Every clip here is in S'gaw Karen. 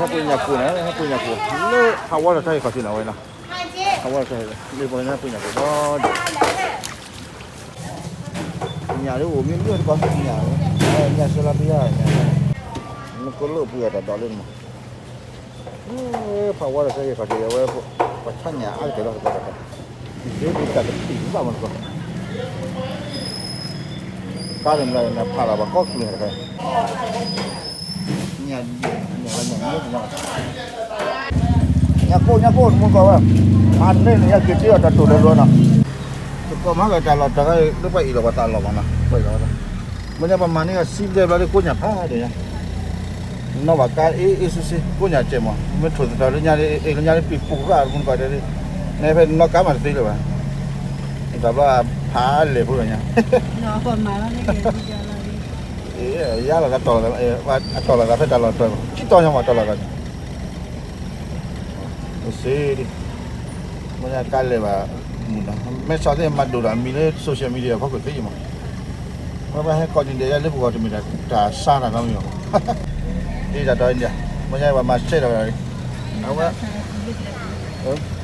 ပှ့ၤညၣ်ကိၣ်န့ၣ် ပှ့ၤညၣ်ကိၣ် လၢဖးဝါဒီးတၢ်ဟ့ၣ်ခီၣ်ထံးန့ၣ်ဝဲနီၤ, ဖးဝါဒီးတၢ်ဟ့ၣ် လၢပှၤညါပှ့ၤညၣ်ကိၣ်ဒီး ညၣ်လၢအိၣ်မ့ၢ်မ့ၢ်တကီၢ်ညၣ်, ညၣ်ဆၢလၢပယါညၣ်, နကလိၣ်ပှ့ၤအတၢ်ဒိးလၢနမၤ, ဖးဝါဒီးတၢ်ဟ့ၣ်ခီၣ်ထံးအဝဲ, ပှၤဆါညၣ်အါကတၢၢ်လီၤတကီၢ်တကီၢ်, ဒ်တၢ်ကတံၢ်ဘၣ်မးတကီၢ်, ကါန့ၣ်မ့ၢ်ဖးလီၤပှၤကီၢ်ကျူၤတခါ ညၣ်ကိၣ် ညၣ်ကိၣ် တမူတကိးဝဲ, ဖးန့ၢ်န့ၣ် ယက့ၤတ့ၢ်အီၤတၢ်တိာ်တၢ်လိၤနီၤ, တကိးမၤကတၢ်လီၤတၢ်လၢပှၤအံၤလီၤ ပှၤသးလီၤမးနီၤ, မ့ၢ်ညါပှၤမၤန့ၢ်အီၤစံးဘျဲၣ်ဘျီလၢကိၣ်ညၣ်ဖးဒိၣ်ညါ, နီၢ်ဘၣ်ကါအ့ၣ်အ့ၣ်ဆ့ဆ့ ကိၣ်ညၣ်စဲးမး မ့ၢ်ထိၣ်သတြီၤလၢညါလၢအ့ၣ်လၢညါလၢပံၤပူၤရၣ်တမူတကိးတဲလံ, နဖဲနီၢ်ကါမးတသ့လၢၤဘၣ်, တဘျီဖးလဲၣ်ဖိလီၤညါ ယါလီၤ အတီၢ်လီၤသးဖဲတၢ်လီၢ်တၢၢ်, ခံတီၤညါမး တၢ်လီၢ်တၢၢ်န့ၣ် ခံတီၤညါမး တၢ်လီၢ်တၢၢ်န့ၣ်, စ့ဒံး, မ့ၢ်ကါလဲၤဘၣ်မုၢ်နီၤ, မဲဆီးသ့ၣ်မၤဒိၣ်ဒီးအမံၤလၢ social media ဖီခိၣ်သ့ယံၤမး, ဝဲပှၤဟဲကိးနံၤဒဲးယၤလၢပဂီၢ်တမ့ၢ်တၢ်ဆါတၢ်နီတမံၤဘၣ်, ဒ်တၢ်တီအံၤဒံး, မ့ၢ်ညါပှၤမၤဆဲးဒီး အဝဲ,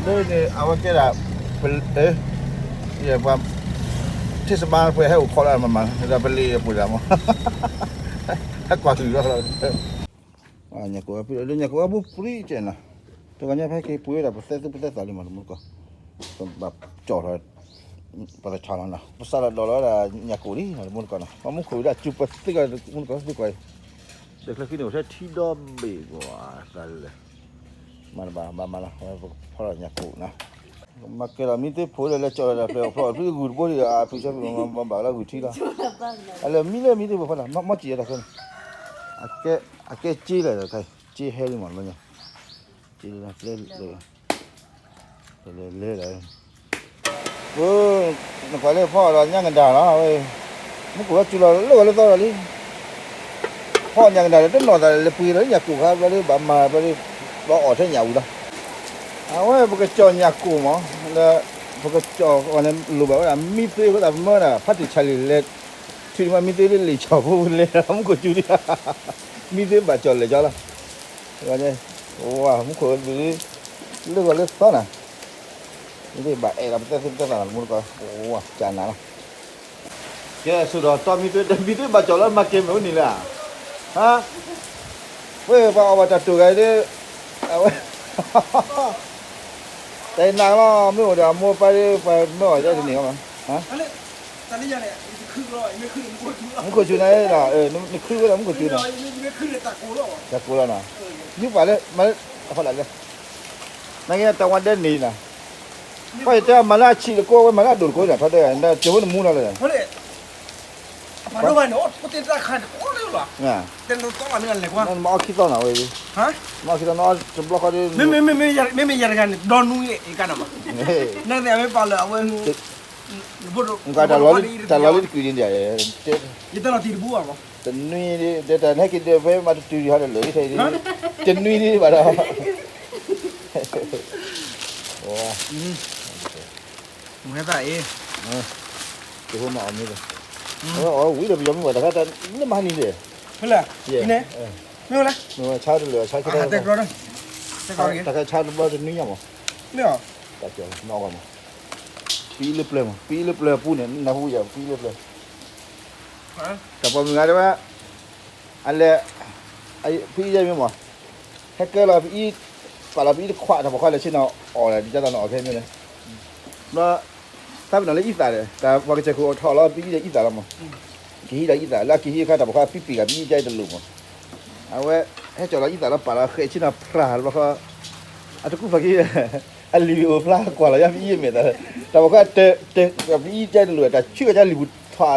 လၢန့ၣ် အဝဲကဲဒၣ်, ပှၤ ထံၣ်စမါပှဲၤဟဲအိၣ်ခိးလၢမမၤ ဒီးပလံၤပှ့ၤဒၣ်မး, ဟဲကွၢ်ကလုၢ်လီၤ, ညၣ်ကိၣ် ညၣ်ကိၣ်အပူၤပြံကဲနီၤ, တဂီၤညါဖဲက့ၤပှ့ၤဝဲဒၣ်ပသဲသူပသဲသးလံမး တမူတကိး, ပဘၣ်ကၠီၣ်ထီၣ်, ပသးဆါလီၤနီၤ ပစးလီၤဒီးလီၤဝဲဒၣ်ညၣ်ကိၣ်လံ တမူတကိးနီၤ, ပှၤမူခိၣ်ဝံၤဒၣ်စူၤပသ့ကီး တမူတကိးသ့ကီး, ဒီးချၢခံန့ၣ်အိၣ်ထဲထံဒီဘ့ၣ်ပှၤသးလၢ မၤတဘၣ်ဘၣ်မၤလီၤ ဝဲပကဖီလီၤညၣ်ကိၣ်နီၤ, မၤကဲလီၤမံသ့ဖိဒီးလဲၤကၠီၣ်လီၤတၢ်ဖျၢၣ်အဖျီၣ် ဖုဂုၢ်တဘိဒီး အဖုဆၢဖုမၤဘၣ်လၢဂုၢ်ထံလီၤ, အလဲၤမံလၢမံသ့ဖိဖီလာ် မီၢ်စံၣ်အတၢ်ခဲန့ၣ်, အကဲစ့လဲၣ် စ့ဟဲလံမးလၢညါ, စ့လၢပျဲလၢ လဲၤလဲၤလဲၤ နကွၢ်လၢဖီအီၤဒီးညါကဒါလီၤဝဲ, မူခိၣ်ဝဲစူၤလီၤလၢဂီၤလၢသီဒီးလံ, ဖီအီၤညါကဒါဒီးတနီၣ်သးလၢပှ့ၤလီၤညၣ်ကိၣ်ခါဘျီလၢဘၣ်မၤဘျီလၢ, ဘျီအီၣ်ထဲညၣ်ဝံၤလီၤ, အဝဲပကကၠီၣ်ညၣ်ကိၣ်မး, ဒီးပကကၠီၣ်အီၤန့ၣ်လိၣ်ဘၣ်ဝဲဒၣ် မံသ့အဃိသတးပမၢဒၣ် ဖါတံၢ်ဆၣ်လံၣ်လဲၤ, ထုးမးမံသ့လၢလံာ်ဆီၣ်ဖိလဲၤ မူခိၣ်စူၤလံ, မံသ့ဘၣ်ကၠီၣ်လဲၤကၠီလီၤ မူခိၣ်လၢဂီၤလၢသီနၤ, မ့ၢ်ဘၣ်အဲၣ်လီၤပသဲသ့ပသဲသးနၤ တမူတကိး, ကၠီနၤလီၤ, ကဲဆိဒီးတီမံသ့ မံသ့ဘၣ်ကၠီၣ်လီၤ မၤကဲမ့ၢ်အိၣ်န့ၣ်လၢ, ဟါ, ဝဲပှၤအီၣ်ဘၣ်တၢ်တိာ်ဂၤဒ်, အဝဲ တၢ်အံၤနၤလီၤ မ့ၢ်အိၣ်ဒီးအမိၢ်ပၢ်ဒ် ပှၤမၢအီၣ်ဒ်တန့ၢ်အီၤဘၣ်, မူခိၣ်စူၤနၤလီၤ, နခုဝဲဒၣ်မူခိၣ်စူၤနၤ, တၢ်ကိၢ်လီၤနီၤ, ယူပာ်လၢ မၤလၢအဖီလာ်လၢ, နကတၢ်ဝါဒဲန့ၣ်နၤ, ပှၤယတဲမၤလၢအဆံးတကိးဝဲ မၤလၢအဒိၣ်တကိးန့ၣ် ထီၣ်တဲ နတၢ်ကၠိဖိနမူနီၤလၢ ပှၤဒိၣ်ဘၣ်န့ၣ် အိၣ်တ့ၢ်တၢ်ခါတကိးလၢလီၤ, တဲနသီလီၤမ့ၢ်လဲၤကွၢ်, နမၤအီၣ်ခံသီနီၤဝဲ, နမၤအီၣ်ခံသီနီၤ တဘျီဃီဒ်, မ့မ့ၢ်ယၤတဂၤန့ၣ် ဒီနူအံၤကါနီၤမး, နသ့ၣ်မ့ၢ်ပာ်လၢအဝဲ, တၢ်လီၤလၢတကွံာ်ဒ်, ယတၢ်လီၤတံၢ်တဘူဘၣ်မး, တနွံဒ်, တၢ်ဟဲက့ၤဒ်ဖဲမၤတတုၤဒံးဟီဒီးလၢာ်ဒ်ထဲဒ်, တနွံဒ်ဘၣ်ဒီး မ့ၢ်သးအံၤ, ကဟိမၤအီၣ်မ့ၢ်ဒီး, အဝဲအီၣ်ဝံၤဒီးပယီၤမ့ၢ်ဝဲတခါတၢ်လၢမဟါနံၤလဲၣ်, မ့ၢ်လဲၣ်, မ့ၢ်ဝဲဆါတလၢာ်ဆါခံ, တခါဆါတဘျီတနွံညါမး, တၢ်ကၠီၣ်မၤအီၣ်မး, ပအံၤလၢပျၢၤမး ပအံၤလၢပျၢၤအပူၤန့ၣ် နၢ်ဟူယၤ ပအံၤလၢပျၢၤ, တၢ်ပိာ်မုၣ်ဂၤတဲဝဲ, အလဲၤ, ဖဲအံၤယဲမ့ၢ်မး, ဟဲကဲလီၤပအံၤ, ပာ်လီၤပအံၤတခွး တၢ်ပိာ်ခွါလဲၤဆ့ၣ်နီၤအီၣ်ဒီး ဒ်သိးနီၤအီၣ်ဖဲမ့ၢ်လဲၣ်, ဘျီ, သးပ့ၤနီၣ်လၢအံသၣ်ဒီး တၢ်ပှၤကစၢၢ်ခိၣ်ထီၣ်လီၤပအံၤဒီးအံသၣ်လီၤမး, ကဟံးဒီးအံသၣ် လၢအကဟံးအခါ တၢ်ပိာ်ခွါပံပံၣ်ဂၤ ပအံၤကါအံၤတလိၣ်မး, အဝဲ, ဟဲကၠီၣ်လီၤအံသၣ်လီၤ ပာ်လီၤဃဲးဆ့ၣ်နီၤဖြၢ်တဘျီဃီ, အတကူၣ်ဖးက့ၤ အလံၤအိၣ်ဖျါကွၢ်လီၤယါ ပအံၤအမဲာ်သၣ်, တၢ်ပိာ်ခွါတဲ, ပအံၤကါအံၤတလိၣ် တၢ်ဆံၣ်ကါလံၤပူၤထီၣ်လီၤ, ပာ်လီၤဝဲလီၤလီၤက့ၤလီၤလိၤဒီး တဲသးအီၣ်တဘဲလၢၤဘၣ်,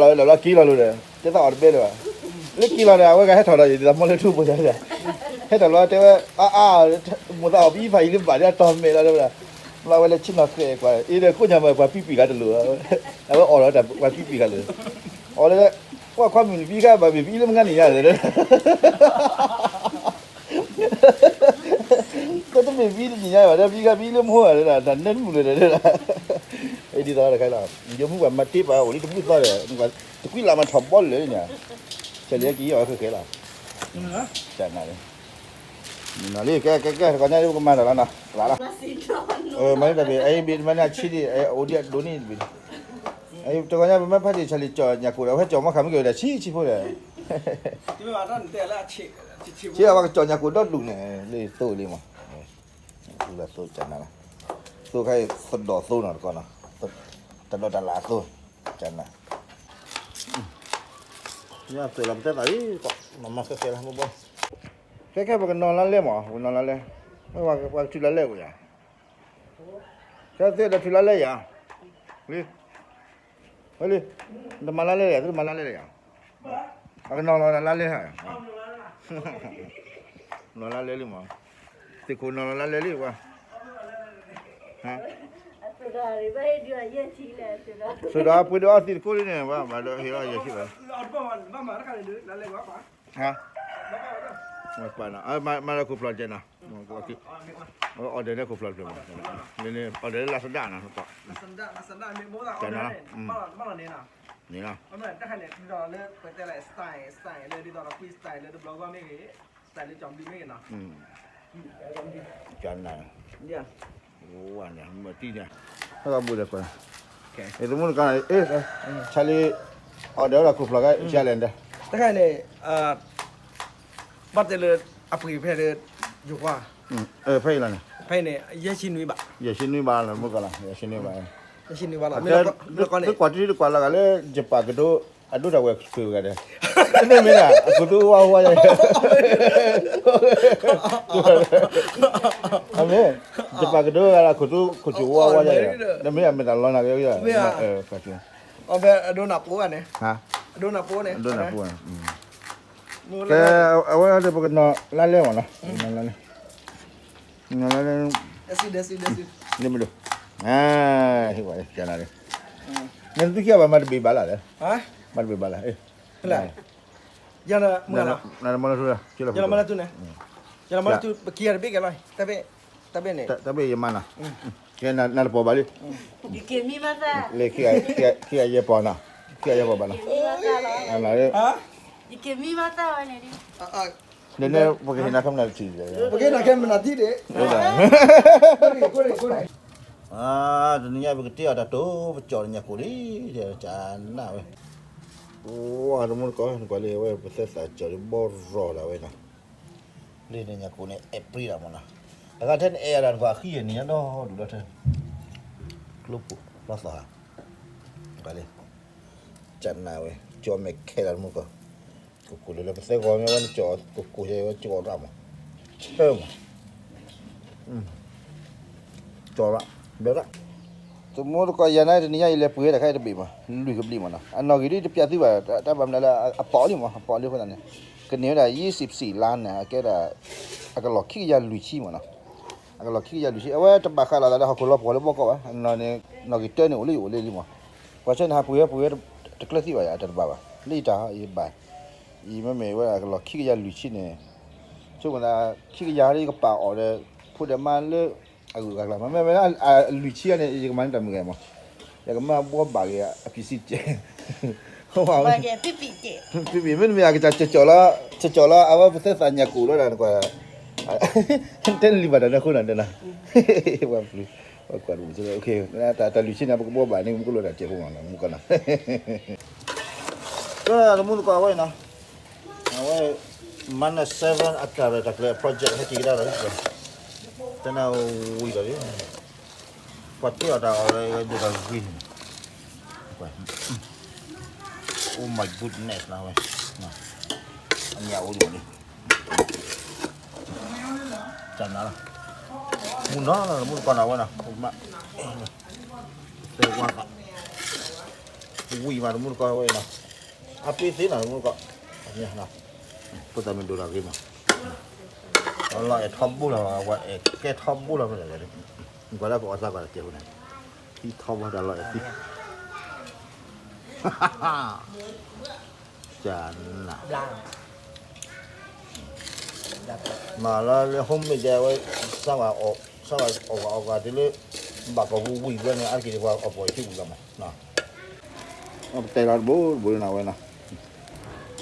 လၢက့ၤလီၤဒီး အဝဲဂၤဟဲထီၣ်ဒီး ယတမီလၢထူဖိယၤ, ဟဲထီၣ်လီၤတဲဝဲ, အါအါ, မိၢ်သးအီၣ်ပအံၤဖးအံၤလၢဘၣ်ဒီးအတီၢ်မဲာ်လီၤတဲဝဲဒၣ်, ဘျီဝဲလၢဆ့ၣ်နီၤဃဲးကွၢ် အ့ဒီးကိၣ်ညါမး ပှၤပံပံၣ်ဂၤတလိၣ်, အဝဲအီၣ်လီၤတၢ်ပှၤပံပံၣ်ဂၤလိၤ, အီၣ်လၢ, ကွၢ်ခွါမုၢ်နပံခါဘၣ်မ့ၢ်ပအံၤလၢမုၢ်ဂၤနံၤညါဒီး တမ့ၢ်ပအံၤတနံၤညါဘၣ် ဒီးပအံၤခါပအံၤလၢမုၢ်ဂၤဒီး တၢ်နဲမုၢ်လၢၤဒီး, ဒ်သိးတခါလီၤ ယမုၢ်ပှၤမၤတ့ပာ်အိၣ်လံတဘူၣ်သီဒီး, တကွံလၢ်မၤထီၣ်ဘီလၢာ်လံန့ၣ်, ဆဲးလၢကယံၤအီၤဃဲဃဲလီၤ, တၢ်နးလၢ, မုၢ်နီၤလံ ကဲ ကဲ ကဲ တကီၢ်ညါ ပကမၤတၢ်လီၤနီၤ သရၣ်လီၤ. မၤလံတဘ့ၣ် အဲ ဘ့ၣ်တမၤန့ၢ်အဆံးဒံး အဲ အိၣ်ဒံးအဒိၣ်န့ၣ်တဘ့ၣ်. တကီၢ်ညါ ပမ့ၢ်ဖးတံၢ် ဆၣ်လံၤကၠီၣ်ညၣ်ကိၣ်ဒီး အဝဲကၠီၣ်မ့ၢ်ခးမ့ၢ်က့ၤဒီး ဆံးဆံးဖိဒီး ဆံးအဝဲကၠီၣ်ညၣ်ကိၣ်ဒီဒူၣ်န့ၣ် လၢသိလံမး သိခါအံၤ သဒိၣ်သိနီၤတကီၢ်နီၤ, တၢ်ဒိးတၢ်လၣ်အသိ, ကနၣ်, ညၣ်သိလီၤပတဲသးလံ, မၤမၤဃဲဃဲလၢမ့ၢ်ဘီ, ခဲခဲပကနီၤလါလဲမး, ပကနီၤလါလဲ, ပှၤကထုးလါလဲဝဲယၤ, ခဲသ့ဒီးထုးလါလဲယၤ, လံ ဝဲလံ, တမၤလါလဲလဲၣ်, သုတမၤလါလဲလဲၣ်ယၤ, အကနီၤလီၤလါလဲ, နီၤလါလဲလံမး, သ့ၣ်ခိၣ်နီၤလီၤလါလဲလံ, စိၤဒီးပှ့ၤဒီးအီသံးတကိးလံန့ၣ်, ဘၣ်ဒီးဟ့ၣ်လီၤယဲၢ်ဆံဘၣ်, ပှၤနီၤ, မၤလၢခိၣ်ဖျီၣ်ကဲနီၤ, အီၣ်ဒၢးလၢခိၣ်ဖျီၣ်တဖျၢၣ်မး, အီၣ်ဒၢးလၢ Lazada နီၤ, န့ၣ်လီၤ, ကနၣ်, ဟဲဘူးဒီးကွၢ်, သမူတကီၢ်, ဆါလံ, အီၣ်ဒၢးလၢခိၣ်ဖျီၣ်ကဲ, ဆါလဲၣ်, တခါန့ၣ်, ဘၣ်တဲလၢ, အပှ့ၤဖဲလၢ, ယိၤကွၢ်, ဖဲအံၤလီၤန့ၣ်, ဖဲအံၤန့ၣ်, ယဲၢ်ဆံနွံဘၣ်, ယဲၢ်ဆံနွံဘၣ်လီၤ, မုၢ်ကီၢ်လီၤ, ယဲၢ်ဆံနွံဘၣ်, ယဲၢ်ဆံနွံဘၣ်လီၤ, မ့ၢ်လီၤကီၢ်န့ၣ်, ကွၢ်တံၢ်တကွၢ်လီၤဂာ်လၢ ယပၣ်ကဒိ, အဒိတၢ်ဝဲၢ်ဖုးဂၤဒီး, တမ့ၢ်မ့ၢ်ဒၣ် အခိၣ်သူဝါဝါယါ, အမ့ၢ်, ယပၣ်ကဒိဂၤလၢ အခိၣ်သူခိၣ်စူၣ်ဝါဝါယါ, တမ့ၢ်အမ့ၢ်တၢ်လီၤနၤက့, အဒိနၢ်ပူၤန့ၣ်, အဒိနၢ်ပူၤန့ၣ်, ကဲ, အဝဲဒီးပကနီၤလါလဲမးနီၤ, နီၤလါလဲ, နီၤလါလဲ, မ့ၢ်ဒိၣ်, ဟ့ၣ်ဝဲ, နသုခံဂၤဘၣ်မၤတဘ့ၣ်ဘၣ်လၢ်လဲၣ်, မၤတဘ့ၣ်ဘၣ်လၢ်, နမၤလၢထူလီၤ, ယလီၤမၤလၢထူ, ပခံဂၤတဘ့ၣ်ကဲလီၤ, တဘ့ၣ်န့ၣ်, တဘ့ၣ်ယမၤနီၤ, နတပိာ်ဘၣ်လံ, လၢခံဂၤယဲၢ်ပီၤနီၤ, ခံဂၤယဲၢ်ပီၤဘၣ်နီၤ, ယကမံဘၣ်သၣ်ဝဲန့ၣ်, န့ၣ်န့ၣ် ပကဟ့ၣ်နၤခဲမနၤတထံၣ်, ပကဟ့ၣ်နၤခဲမနၤတထံၣ်ဒံး, တနံၤညါပကတ့အီၣ်တၢ်တိၤပကၠီၣ်ညၣ်ကိၣ်လံ, ကနၣ်ဝဲ, အိၣ် တမူတကိး နကွၢ်လံ အဝဲပသဲသးကၠီၣ်လံ ဘီရီဒၣ်ဝဲနီၤ, လၢညၣ်ကိၣ်န့ၣ် အဲၣ်ပြံဒၣ်မးနီၤ, တဂၤထဲန့ၣ်အဲၣ်ဒၣ်နကွၢ်အဃံယဲၢ်နံၤညါဒီဒူၣ်ဒီထၢ, ကျိပူၤလီၤသီၣ်ဧါ, နကွၢ်လံ, ကနၣ်ဝဲ ကၠီၣ်မဲာ်ခဲလၢာ်တမူတကိး, ကကိၢ်လၢလၢပသဲဂီၤမ့ၢ်ဝဲနကၠီၣ် ကကိၢ်ယဲဝဲကၠီၣ်ဒၣ်မး, ဆၢမး, ကၠီၣ်ဘၣ်, ဘဲဒၣ်, တမူတကိးယၤန့ၣ် တနံၤညါအံၤလဲၤပှ့ၤတၢ်ခဲအံၤတဘ့ၣ်မး လွံၢ်ကဘျံးမးနီၤ, အနီၣ်ဂံၢ်ဒ်တပျးသုဘၣ်, တၢ်ဘၣ်မနုၤလၢအပိာ်လံမး အပိာ်လံအဃိသတးန့ၣ်, ကန့ၢ်ဝဲဒၣ်ယဲၢ်ဆံပစံးလါန့ၣ် အကဲဒၣ်, အကလီၢ်ခံကယၤလွံၢ်ဆံမးနီၤ, အကလီၢ်ခံကယၤလွံၢ်ဆံ အဝဲတဘၣ်ဃးလိာ်သးလၢဟီၣ်ခိၣ်လီၤပှီၢ်လၢဘီကီၢ်ဘၣ်, အနီၣ်န့ၣ်, နီၣ်ဂံၢ်တၢန့ၣ်အိၣ်လၢယအိၣ်လၢလံမး, ပှၤဆၢန့ၣ်ဟးပှ့ၤဝဲပှ့ၤဝဲ, တကျၢၤသံဘၣ်ယၤ တၢ်တဘၣ်ဘၣ်, လၢယတၢ်ယဘၣ်, ယမ့မ့ၢ်ဝဲဒၣ်အကလီၢ်ခံကယၤလွံၢ်ဆံန့ၣ်, ဆိကမိၣ်သး, ခံကယၤဒီးယကပာ်အီၤဒီး, ဖိဒီးမါလၢ, အဂုၤအဂၤကျါမး မ့မ့ၢ်, အလွံၢ်ဆံန့ၣ် ယကမၤန့ၢ်တၢ်မုာ်ဂဲၤမး, ယကမၤဘှီဘၣ်က့ၤအပံၤစံၣ်ကဲ, ပံၤပံၤမ့တမ့ၢ်အကစၢ်ကၠီၣ်လီၤ, ကၠီၣ်လီၤ အဝဲပသဲသးညၣ်ကိၣ်လီၤဒၣ်နကွၢ်, တဲနလံၤဘၣ်တၢ်န့ၣ်အဃိနီၤတဲနၤ, ပှၤပျုၤ, ပှၤကွၢ်တမုာ်, တၢ်လွံၢ်ဆံန့ၣ် ပကဘှီဘၣ်န့ၣ် မုၢ်ကလိာ်တၢ်စဲးဖိမးနီၤ မုၢ်ကနီၤ, တမူတကိးအဝဲနီၤ, အဝဲ, မၤနၢၤ seven အတၢ်ရဲၣ်တၢ်ကျဲၤ project ဟဲက့ၤကဒါလီၤ, တနၢ်ဝံၤလီၤ, ပှၤတ့အီၣ်တၢ်အီၣ်လၢဒိၣ်တၢ်ဂ့ၤန့ၣ်, Oh my goodness နဝဲ, အညၣ်အိၣ်ဒံးလံ, တၢ်နၤလီၤ, မုၢ်နီၤ မုၢ်တကီၢ်နၤဝဲနီၤ, တဲဝါသး, ဝံၤမးတမူတကီၢ်ဝဲနီၤ, အပ့ၤသ့နီၤတမူတကီၢ်, ပသးမ့ၢ်ဒိၣ်တၢ်ဂ့ၤမး, အလီၤအဲၣ်ထီဘိလီၤ, ဝဲအဲၣ်ကဲထီဘိလီၤ, ကွၢ်လၢကအီၣ်သးကွၢ်တကဲဖိန့ၣ်, သံထီဘိတၢ်လီၤအဲၣ်သံ ကနၣ်, မၤလၢလၢ homemade ဝဲ, စၢ်ဝဲအီၣ်, စၢ်ဝဲအီၣ်ဝဲအီၣ်ဝဲတုၤလၢ, ဘၣ်ကီၢ်ပူၤဝံၤဝဲန့ၣ် အါတက့ၢ်ဒံးပှၤအီၣ်ပှီၢ်အံၤထံၣ်ဝံၤလီၤမး, ပတဲလီၤတဘိတဘိလၢနဝဲနီၤ,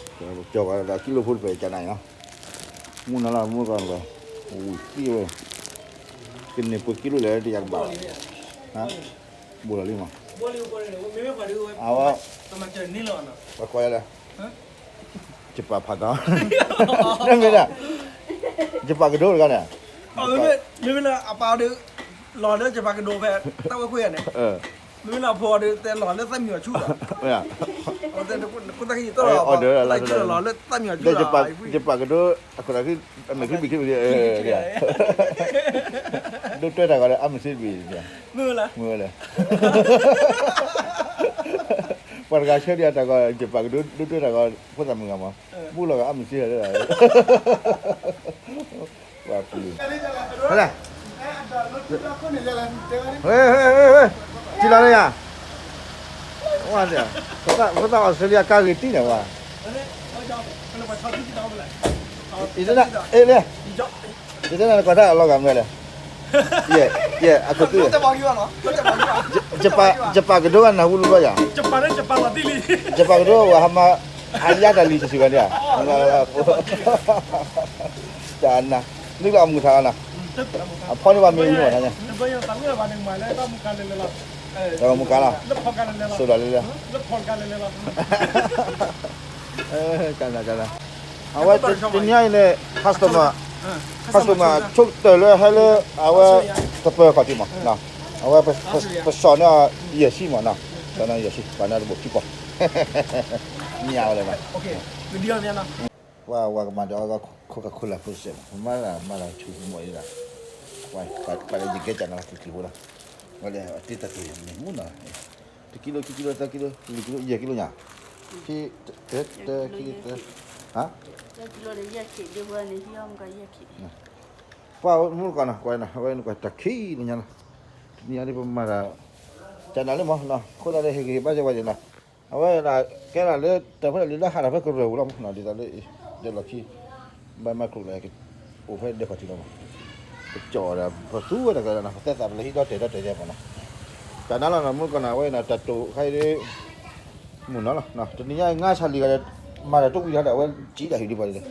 ကၠီၤကဒီးကံလိဖိတဖျၢၣ်ကနၣ်အံၤနီၤ, မုၢ်နီၤလီၤမုၢ်ကီၢ်န့ၣ်, ဝံၤသံဝဲ, ကန့ၢ်ပှဲၤကံလိလဲၣ် တယၤတဘၣ်ဘၣ်, ဘိလီၤလံမး, အဝဲ, ပှၤကိးယၤလဲၣ်, ယပာ်ဖးကီ, မ့ၢ်ဒၣ်, ယပာ်ကဒိတဂၤန့ၣ်, မ့မ့ၢ်လၢအပာ်ဒီး, လီၤလၢယပာ်ကဒိဖဲ, တၢ်ဝဲခွဲးန့ၣ်, မ့မ့ၢ်လၢအဖိအီၤဒီး တဲလီၤလၢသၣ်မံၤအီၤဆူၣ်လီၤ, အီၤဒီး, လီၤလၢသၣ်မံၤအီၤဆူၣ်လီၤ, ယပာ်ကဒိ, အခိၣ်သးခံ, အမဲာ်ချံဘံၣ်ချံဘံၣ်, ဒိၣ်တွဲတၢ်ဂီၤလၢအမုၢ်စ့တဘ့ၣ်, မ့ၢ်ဝဲလဲၣ်, ပှၤတဂၤဆၢဒံးအတၢ်ဂီၤ ယပာ်ကဒိ ဒိၣ်တွဲတၢ်ဂီၤ ဖိသၣ်မုၣ်ဂၤမး, ဘူးလီၤဂာ်အမုၢ်စ့လၢ, ပှၤပျုၤ, ဟဲ, ထံလီၤလၢယၤ, ဖိသၣ်အီစထြ့လယါကါဂ့ၤတံၢ်န့ၣ်ဝဲ, အ့လၢ, ယတဲနၤနကွၢ်တၢ်အလီၤဂာ်မ့ၢ်လဲၣ်, ယဲ, ယဲ, အခိၣ်သူ, ယပာ်ကဒိဂၤနၢ်ဟူလီၤယၤ, ယပာ်ကဒိဝဲဟးမၤ, ဟးယါတၢ်လံၤတဆံးဂၤဒၣ်, တနၤ, နုာ်လီၤအမုၢ်ထါလီၤနၤ, အဖီန့ၢ်ဘၣ်မ့ၢ်ဝံၤမး, မုၢ်ကါလီၤ, စိၤဒၣ်လဲလဲ, ကနၤကနၤ, အဝဲတနံၤအံၤန့ၣ် customer, customer ဆိကတၢၢ်လၢဟဲလၢ, အဝဲ, တပၢၤခီၣ်ထံးမး, အဝဲ, ပစီၣ်န့ၢ်အီၤယဲၢ်ဆံမးနီၤ, စီၣ်န့ၢ်ယဲၢ်ဆံ ပှၤန့ၣ်တဘိးခံပီၢ်, မ့ၢ်အဝဲလဲၣ်နီၤ, ပှၤဝၤကမၤဒီးအဂီၢ် Coca-Cola ဖိစဲးမး ပမၤလၢမၤလၢဆူမီၢ်အံၤလီၤ, ပှၤလၢယကဲကနၤလီၤ ကချံဖိလီၤ, ဝဲလၢအတ့တၢ်တ့ၢ်မ့ၢ်မူနီၤ, တကံလိ ခံကံလိ သၢကံလိ လွံၢ်ကံလိ ယဲၢ်ကံလိညါ, ခံ, တၢ, ခံ, တၢ, ပှၤမူကီၢ်နီၤ ကွၢ်နီၤ အဝဲနကွၢ်တၢ်ခံလၢညါလီၤ, တနံၤအံၤဒ်ပမၤတၢ်, ကနၤလၢမးနီၤ အဃိသတးဒီးဟ့ၣ်ဂံၢ်ဟ့ၣ်ဘါစၢၤဝဲဒၣ်နီၤ, အဝဲဒၣ်ကဲဒၣ်လၢ တၢ်ဖဲဒၣ်လၢလၢဟးထီၣ်ဖဲကရၢၢ်ပူၤလီၤမးနီၤ ဒ်သိးလၢ, ဒဲလီၢ်ခံ, ဘၣ်မၤခရူၣ်လၢ, အိၣ်ဖဲဒဲခီၣ်ထံးလီၤမး, ပကၠီၣ်ဒီး ပသူဝဲတၢ်ကဲဒၣ်နီၤ ပသဲသးပလၢဟံၣ်ဒီတဲာ်ဒီတဲာ်ဒဲးမးနီၤ, ကနၤလီၤနီၤ မူကီၢ်နီၤ အဝဲနီၤ တၢ်တိာ်ခါအံၤဒ် မုၢ်နီၤလီၤ, တနံၤညါအံၤ ငါဆၣ်လံၤဂၤဒီး မၤတၢ်တဝံၤတၢ်ဒီး အဝဲစံးဒၣ်ဟံၣ်ဒ်ပှၤဒ်လဲၣ်,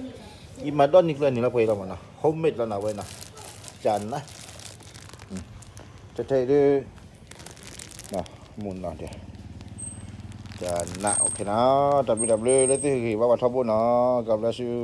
ယမၤဒီနံၤကျၢၤန့ၣ်လီၤပှဲၤလီၤမးနီၤ homemade လီၤနီၤ အဝဲနီၤ, ကနၤ, ထဲထဲအံၤဒ်, မုၢ်နီၤဒဲး, ကနၤ OK နီၤ, တၢ်ဘျုးတၢ်ဘျုးလၢသုဟ့ၣ်ဂံၢ်ဟ့ၣ်ဘါပှၤထီဘိနီၤ, God bless you.